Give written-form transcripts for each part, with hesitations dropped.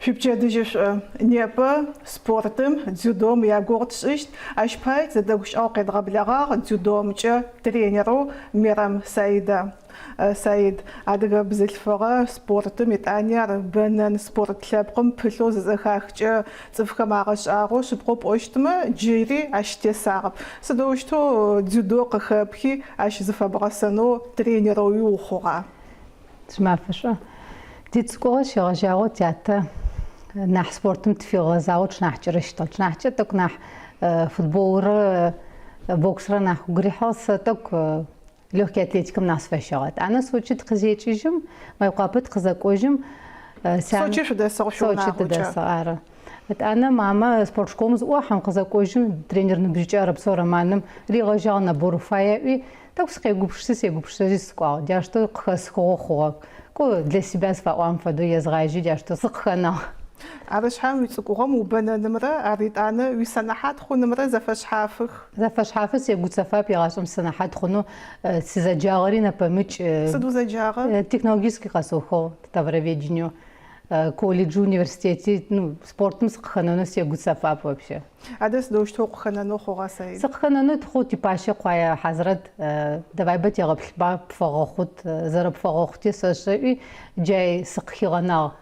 Шъуипчэдыжьышӏу! Непэ спортым, дзюдом ягугъу тшӏыщт. Ащ пае тизэдэгущыӏэгъу къедгъэблэгъагъ дзюдомкӏэ тренерэу Мерэм Саидэ. Саид, адыгэ бзылъфыгъэ спортым, етӏани ар бэнэн спорт лъэпкъым пылъэу зызэхахкӏэ цӏыфхэм агъэшӏагъоу, шъыпкъэу пӏощтмэ, джыри ащ тесагъэп. Сыдэущтэу дзюдо къыхэпхи, ащ зыфэбгъэсэнэу тренерэуи ухъугъа? Шъуимафэ шӏу. Тицӏыкӏугъэ щегъэжьагъэу тятэ нахь спортым тыфигъэзагъэу тшынахьыкӏэрэ щытыгъ. Тшынахьыкӏэ тӏэкӏу нахь футболрэ боксрэ нахь ыгу рихьыгъ, сэ тӏэкӏу легкий атлетикэм нахь сыфэщэгъэ. Етӏанэ Сочи тыкъызекӏыжьым, Мыекъуапэ тыкъызэкӏожьым, сян... Сочи шъудэсыгъ Сочи шъуиунагъокӏэ? тыдэсыгъ, ары. Етӏанэ мамэ спорт школым зыӏохьэм, къызэкӏожьым, тренер ныбжьыкӏэ Арэпсэу Романым ригъэжьагъ набор уфая ыӏуи, Тӏэкӏу сыкъегупшыси, сегупшысэжьи сыкӏуагъ. Джащтэу къыхэсхыгъэу хъугъэ. Кӏо, для себя зыфаӏуагъэм фэдэу езгъажьи, джащтэу сыкъыхэнагъ. Ары шъхьаем уицӏыкӏугъом убэнэнымрэ ар етӏанэ уисэнэхьат хъунымрэ зэфэшъхьафых. Зэфэшъхьафы сегуцэфап егъашӏэм сэнэхьат хъунэу сызэджагъэри нэпэмыкӏ. Сыд узэджагъэр? Технологический къэсыухыгъ, товароведение. Колледжи, университети, ну, спортым сыкъыхэнэнэу сегуцэфап вообще. Адэ сыдэущтэу укъыхэнэнэу хъугъа, Саид? Сыкъыхэнэнэу тхъу типащэ Къуае Хьазрэт, давай бэ тегъэплъба, пфэгъэхъут, зэрэпфэгъэхъути сэшӏэ ыӏуи, джай сыкъыхигъэнагъ.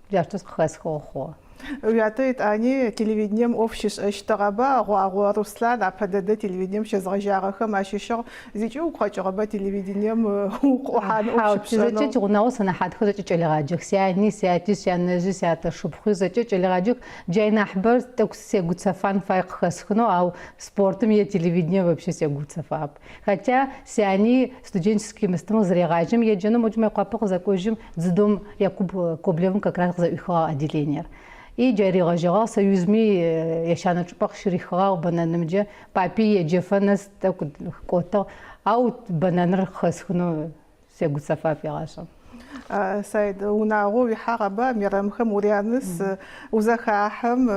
Джащтэу сыкъыхэсхыгъэу хъугъэ. Уятэ етӏани телевидением ӏоф щишӏэщтыгъэба? Гъуагъо Руслъан апэ дэдэ телевидением щезгъэжьагъэхэм ащыщыгъ. Зыкӏи угу къэкӏыгъэба телевидением укъыӏухьанэу ӏоф Хьау, щыпшӏэнэу? зэкӏэ тигъунэгъу сэнэхьатхэр зэкӏэ кӏэлэегъаджэх. Сяни, сяти, сянэжъи, сятэшыпхъуи зэкӏэ кӏэлэегъаджэх. Джай нахьыбэр тӏэкӏу сегуцэфан фай къыхэсхынэу, ау спортым е телевидением вообще сегуцэфап. Хотя сяни студенческий мыстым зырегъаджэм еджэнэу моджэ Мыекъуапэ къызэкӏожьым дзюдом Якуб Коблевым как раз къызэӏуихыгъагъ отделениер. И джай ригъэжьэгъагъ, Союзми ещанэ чӏыпӏэ къыщырихыгъагъ бэнэнымджэ, папи еджэфэ нэс тӏэкӏу кӏотыгъ, ау бэнэныр къыхэсхынэу Сегуцэфап егъашӏэм. Саид, унагъо уихьагъэба, Мерэмхэм уряныс, узэхахьэм,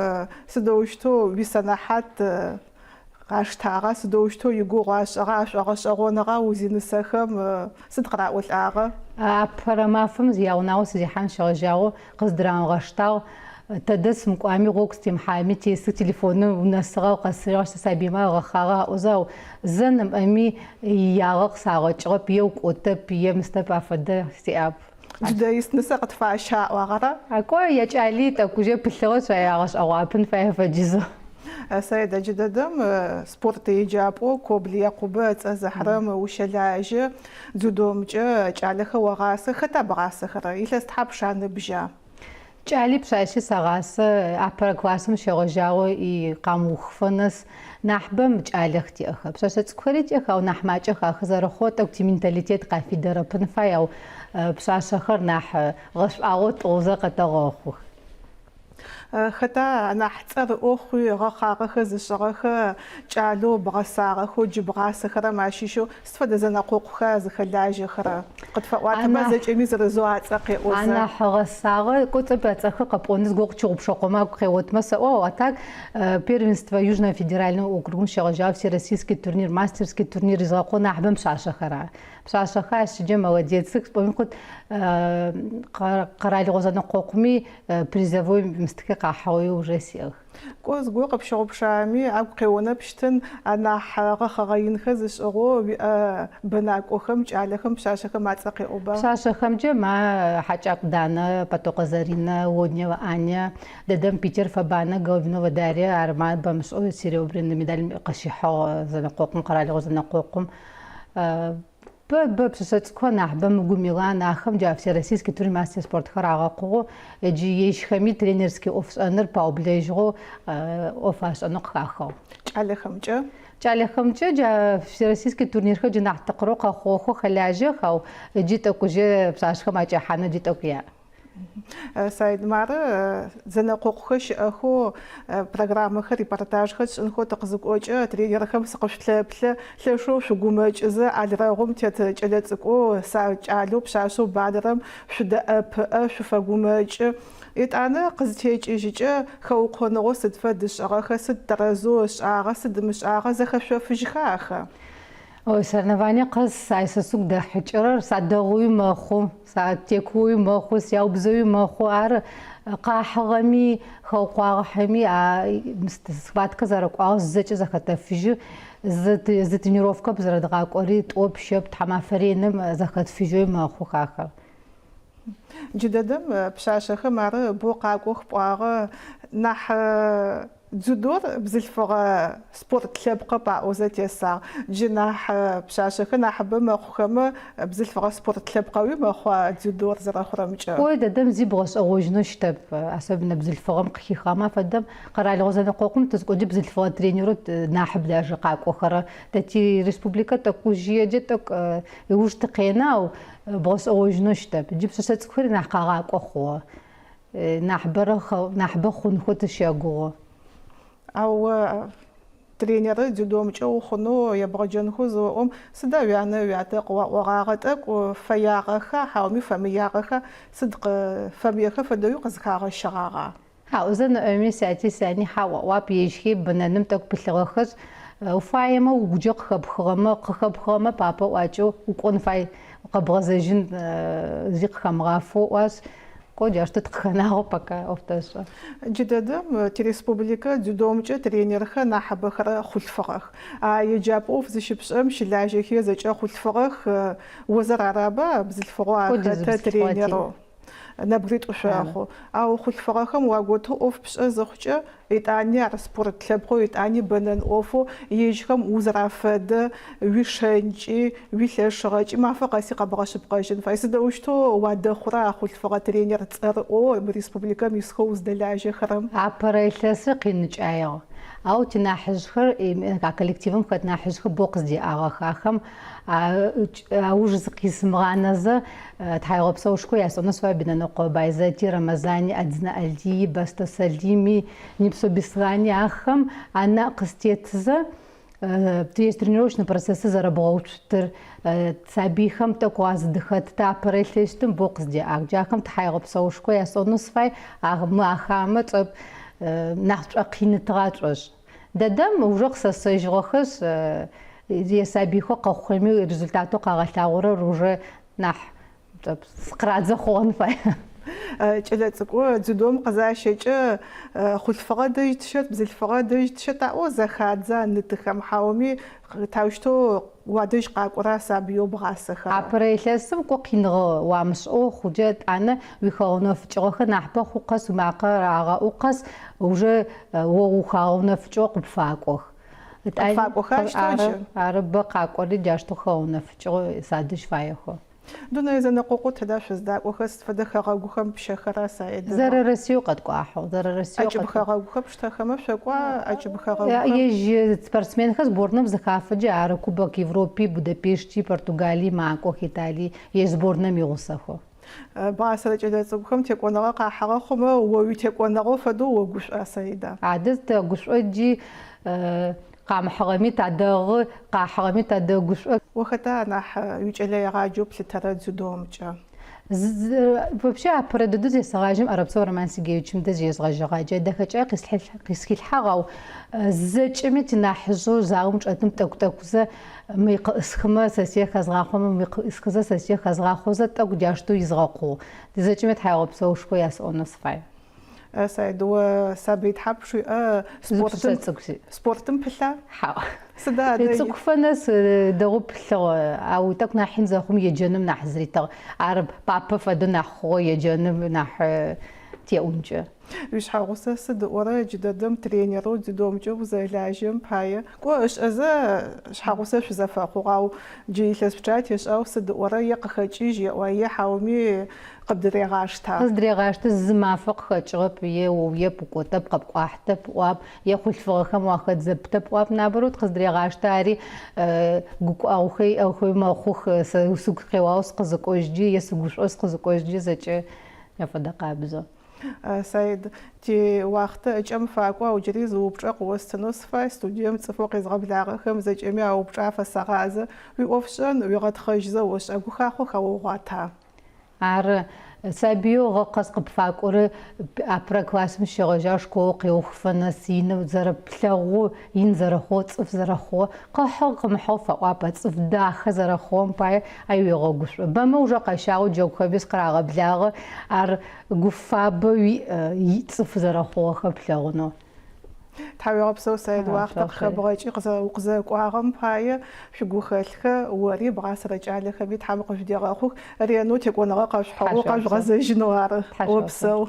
сыдэущтэу уисэнэхьат къаштагъа, сыдэущтэу игугъу ашӏыгъа, ашӏогъэшӏэгъоныгъа узинысэхэм, сыд къыраӏолӏагъэ? Апэрэ мафэм яунагъо сызихьан щегъэжьагъэу къыздырагъэштагъ. Тэдэ сымыкӏуами, гъогу сытемыхьами, тесых телефоным унэсыгъа, укъэсыгъа, сабыймэ гъэхъагъэ аӏозэ, ау зэ нэмыӏэми иягъэ къысагъэкӏыгъэп, е укӏотэп, е мыстэп афэдэ сиӏап. Дзюдоист нысэ къытфащэ аӏуагъэра? А кӏо, якӏали тӏэкӏужэ пылъыгъэшъ, агъэшӏэгъуапын фае фэдизэу. Саидэ джыдэдэм спорт еджапӏэу Кобл Якъубэ ыцӏэ зыхьырэм ущэлажьэ, дзюдомкӏэ кӏалэхэр огъасэх. Хэта бгъасэхэрэр? Илъэс тхьапш аныбжьа? Кӏали пшъашъи сэгъасэ, апэрэ классым щегъэжьагъэу и къамыухыфэ нэс нахьыбэм кӏалэх тиӏэхэр. Пшъэшъэ цӏыкӏухэри тиӏэх, ау нахь макӏэх ахэр зэрэхъоу, тӏэкӏу тименталитет къафидэрэпын фай, ау пшъашъэхэр нахь гъэшӏуагъэу тӏыгъузэ къэтэгъэхъух. Хэта анахь цӏэрыӏо хъуи гъэхъагъэхэр зышӏыгъэхэ кӏалэу бгъэсагъэхэу джы бгъасэхэрэм ащыщэу сыд фэдэ зэнэкъокъуха зыхэлажьэхэрэр? Къытфэӏуатэба зэкӏэми зырызэу ацӏэ къеӏозэ. Анахь гъэсагъэ, кӏо цӏэ ацӏэхэр къэпӏоныр зыгорэу къытщыгъупшэкъомэ агу къеотмэ сэӏо, а так первенство Южного федерального округым щегъэжьагъэу всероссийский турнир, мастерский турнир изгъэкъоу нахьыбэм пшъашъэхэр ары. Пшъашъэхэр ащыджэ молодецых, пӏоми хъут къэралыгъо зэнэкъокъуми призовой мыстхэр къахьыгъэуи уже сиӏэх. Кӏо, зыгорэ къыпщыгъупшами, агу къеонэпщтын, анахь гъэхъэгъэ инхэр зышӏыгъэу уиӏэ бэнакӏохэм, кӏалэхэм, пшъашъэхэм ацӏэ къеӏоба? Пшъашъэхэмкӏэ ма Хьакӏакӏу Данэ, Патокъо Заринэ, Лоднева Аня, дэдэм Питер фэбанэ, Головинова Дарья, ар ма бэмышӏэу серебряный медаль къыщихьыгъ зэнэкъокъум, къэралыгъо зэнэкъокъум. Бэ, бэ пшъэшъэ цӏыкӏухэр нахьыбэ Мыгу Милан, ахэм джа всероссийский турнир мастер спортхэр рагъэкъугъэу, джы ежьхэми тренерский ӏофшӏэныр паублэжьыгъэу ӏоф ашӏэнэу къыхахыгъ. Кӏалэхэмкӏэ? Кӏалэхэмкӏэ джа всероссийский турнирхэр джы нахь тыкъырэу къэхъугъэхэу хэлажьэх, ау джы тӏэкӏужьэ пшъашъэхэм акӏэхьанэу джы тӏэкӏу яӏ. Саид, мары зэнэкъокъухэр щыӏэхэу, программэхэр, репортажхэр тшӏынхэу тыкъызыкӏокӏэ, тренерхэм сыкъышъулъэплъэ, лъэшэу шъугумэкӏызэ, алрэгъум тет кӏэлэцӏыкӏоу, кӏалэу, пшъашъэу банэрэм шъудэӏэпыӏэ, шъуфэгумэкӏы. Етӏанэ къызытекӏыжьыкӏэ, хэукъоныгъэу сыд фэд ышӏыгъэхэр, сыд тэрэзэу ышӏагъэ, сыд ымышӏагъэ, зэхэшъофыжьха ахэр? Ой, соревнование къэс ай сэ сыгу дэхьыкӏырэр, садэгъуи мэхъу, сатекӏоуи мэхъу, сяубзэуи мэхъу. Ар къахьыгъэми, хэукъуагъэхэми а схваткэ зэрэкӏуагъэу зэкӏэ зэхэтэфыжьы. Зы тренировкэп зэрэдгъакӏори, тӏоп, щэп, тхьамафэ реным зэхэтфыжьэуи мэхъух ахэр. Джыдэдэм пшъашъэхэм ары бэу къакӏох пӏуагъэ, нахь дзюдор бзылъфыгъэ спорт лъэпкъэп аӏозэ тесагъ. Джы нахь пшъашъэхэр нахьыбэ мэхъухэмэ, бзылъфыгъэ спорт лъэпкъэуи мэхъуа дзюдор зэрэхъурэмкӏэ? Ой дэдэм зи бгъэшӏэгъожьынэу щытэп, особенно бзылъфыгъэм къыхихыгъэмэ афэдэм. Къэралыгъо зэнэкъокъум тызкӏоджэ бзылъфыгъэ тренерэу нахьыб даже къакӏохэрэр. Тэ тиреспубликэ тӏэкӏужъыеджэ тӏэкӏу ыуж тыкъенэ, ау бгъэшӏэгъожьынэу щытэп. Джы пшъэшъэ цӏыкӏухэри нахь къагъакӏо хъугъэ. Нахьыбэрэ нахьыбэ хъунхэу тыщэгугъы. Ау о тренерыр дзюдомкӏэ ухъунэу ебгъэджэнхэу зыоӏом, сыда уянэ уятэ къыуаӏогъагъэ тӏэкӏу фэягъэха, хьауми фэмыягъэха, сыд фэмыехэ фэдэуи къызхагъэщыгъагъа? Хьау, зэ ныӏэми сяти сяни хьау аӏуап, ежьхи бэнэным тӏэкӏу пылъыгъэхэшъ, уфаемэ угукӏэ къыхэпхыгъэмэ, къыхэпхыгъэмэ папэ ӏуакӏэу укӏон фай, къэбгъэзэжьын зи къыхэмыгъафэу ыӏуашъ, кӏо джаущтэу тыкъыхэнагъэу пока ӏоф тэшӏэ. Джыдэдэм тиреспубликэ дзюдомкӏэ тренерхэр нахьыбэхэр хъулъфыгъэх. А еджапӏэу ӏоф зыщыпшӏэм щылажьэхи зэкӏэ хъулъфыгъэх, о зыр араба бзылъфыгъэу ахэтэ тренерэу? Нэбгыритӏу шъохъу. Ау хъулъфыгъэхэм уаготэу ӏоф пшӏэ зыхъукӏэ, етӏани ар спорт лъэпкъэу, етӏани бэнэн ӏофэу, ежьхэм узэрафэдэ, уишэнкӏи, уилъэшыгъэкӏи мафэ къэси къэбгъэшъыпкъэжьын фай. Сыдэущтэу уадэхъура а хъулъфыгъэ тренер цӏэрыӏоу мы республикэм исхэу уздэлажьэхэрэм? Апэрэ илъэсыр къиныкӏаегъ. Ау тинахьыжъхэр, а коллективым хэт нахьыжъхэр бэу къыздеӏагъэх. Ахэм ауж зыкъисымыгъанэзэ, Тхьаегъэпсэушхо ясӏонэу сыфай Бинанэкъо Байзэти, Рэмэзани, Адзынэ Алии, Бастэ Салими, Нипсо Бислани ахэм анаӏэ къыстетызэ, ежь тренировочнэ процессыр зэрэбгъэуцутыр, сабыйхэм тӏэкӏу уазыдыхэттэ апэрэ илъэситӏум бэу къыздеӏагъ. Джы ахэм тхьаегъэпсэушхо ясӏонэу сыфай, мы ахамэ цӏэп нахь шӏокъинытыгъа тшӏошӏ. Дэдэм уже къысэсэжьыгъэхэшъ, сабыйхэу къэхъухэми результатэу къагъэлъагъорэр уже нахь сыкъырадзэ хъугъэн фае. Кӏэлэцӏыкӏу дзюдом къызащэкӏэ хъулъфыгъэ дэжь тщэт, бзылъфыгъэ дэжь тщэт аӏоу зэхадза ны-тыхэм, хьауми таущтэу уадэжь къакӏора сабыеу бгъасэхэрэр? Апэрэ илъэсым кӏо къиныгъэ уамышӏэу хъуджэ, етӏанэ уихэгъэунэфыкӏыгъэхэр нахьыбэ хъу къэс, уимакъэ рагъэӏу къэс уже о ухагъэунэфыкӏыгъэу къыпфакӏох. Къыпфакӏоха ащтэу джы? Ары, бэ къакӏори джащтэу хэгъэунэфыкӏыгъэу садэжь фаехэу. Дунэе зэнэкъокъоу тыда шъуздакӏохэр, сыд фэдэ хэгъэгухэм пщэхэра Саидэ? Зэрэ Россиеу къэткӏуахьыгъ, зэрэ Россиеу ӏэкӏыб хэгъэгухэр пштэхэмэ шъокӏуа ӏэкӏыб хэгъэгухэм? Ежь спортсменхэр сборнэм зыхафэкӏэ ары Кубок Европи, Будапешти, Португалии макӏох, Италии, ежь сборнэм игъусэхэу. Бгъасэрэ кӏэлэцӏыкӏухэм текӏоныгъэ къахьыгъэ хъумэ, о уитекӏоныгъэу фэдэу огушӏуа, Саида? Адэ тэгушӏо джи къамыхьыгъэми тадэгъы, къахьыгъэми тадэгушӏо. О хэта анахь уикӏэлэегъаджэу плъытэрэ дзюдомкӏэ? Вообще апэрэ дэдэу зесэгъажьэм Оробцов Роман Сергеевичым дэжь езгъэжьэгъагъ. Джа дэхэкӏае къисхилъхьагъ, ау зэкӏэми тинахьыжъэу залым чӏэтым тӏэкӏу-тӏэкӏузэ Мы къыӏысхымэ, сэсые хэзгъахъомэ, мы къыӏысхызэ, сэсые хэзгъахъозэ, тӏэкӏу джащтэу изгъэкъугъ. Зэкӏэми тхьаегъэпсэушхо ясӏонэу сыфай. Саид, о сабый тхьапш уиӏэ Зы пшъэшъэ цӏыкӏу сиӏ. Спортым пылъа? Хьау. Сыда адэ? Цӏыкӏуфэ нэс дэгъоу пылъыгъ, ау тӏэкӏу нахь ин зэхъум еджэным нахь зыритыгъ. Ар папэ фэдэу нахь хъугъэ, еджэным нахь теӏункӏэ. Уишъхьэгъусэ сыд ыӏорэ джыдэдэм тренерэу дзюдомкӏэ узэрэлажьэм пае? Кӏо ышӏэзэ шъхьэгъусэ шъузэфэхъугъ, ау джы илъэс пчъагъэ тешӏагъэу сыд ыӏорэ е къыхэкӏыжь еӏуа, е хьауми къыбдырегъашта? Къыздырегъаштэ, зы мафэ къыхэкӏыгъэп, е оуеп, укӏотэп, къэпкӏуахьтэп ыӏуап, е хъулъфыгъэхэм уахэт зэпытэп ыӏуап, наоборот къыздырегъаштэ, ари гукӏуагъохэ иӏэхэуи мэхъух, сэ сыгу къеуагъэу сыкъызыкӏожьджи е сыгушӏоу сыкъызыкӏожьджи зэкӏэ афэдэ къабзэу. Саид, тиуахътэ ыкӏэм факӏо, ау джыри зы упчӏэ къыостынэу сыфай, студием цӏыфэу къезгъэблагъэхэм зэкӏэми а упчӏэ афэсэгъазэ. Уиӏофшӏэн уигъэтхъэжьызэ ошӏа, гухахъо хэогъуата? Ары. Сабыеу гъэ къэс къыпфакӏорэ апэрэ классым щегъэжьагъ школэ къеухыфэ нэс инэу зэрэплъэгъу, ин зэрэхъугъ, цӏыф зэрэхъугъ, къыхьыгъ, къымыхьыгъ фэӏуапэ, цӏыф дахэ зэрэхъугъэм пае ай уегъэгушӏо. Бэмэ уже къэщагъэу джэгухэми сыкъырагъэблагъэ, ар гу фабэ уиӏ, цӏыф зэрэхъугъэхэр плъэгъунэу. Тхьауегъэпсэу, Саид, уахътэ къыхэбгъэкӏи укъызэрэкӏуагъэм пае шъуигухэлъхэр ори бгъасэрэ кӏалэхэми Тхьэм къыжъудегъэхъух, ренэу текӏоныгъэ къэшъухьыгъэу къэжъугъэзэжьынэу ары. Опсэу.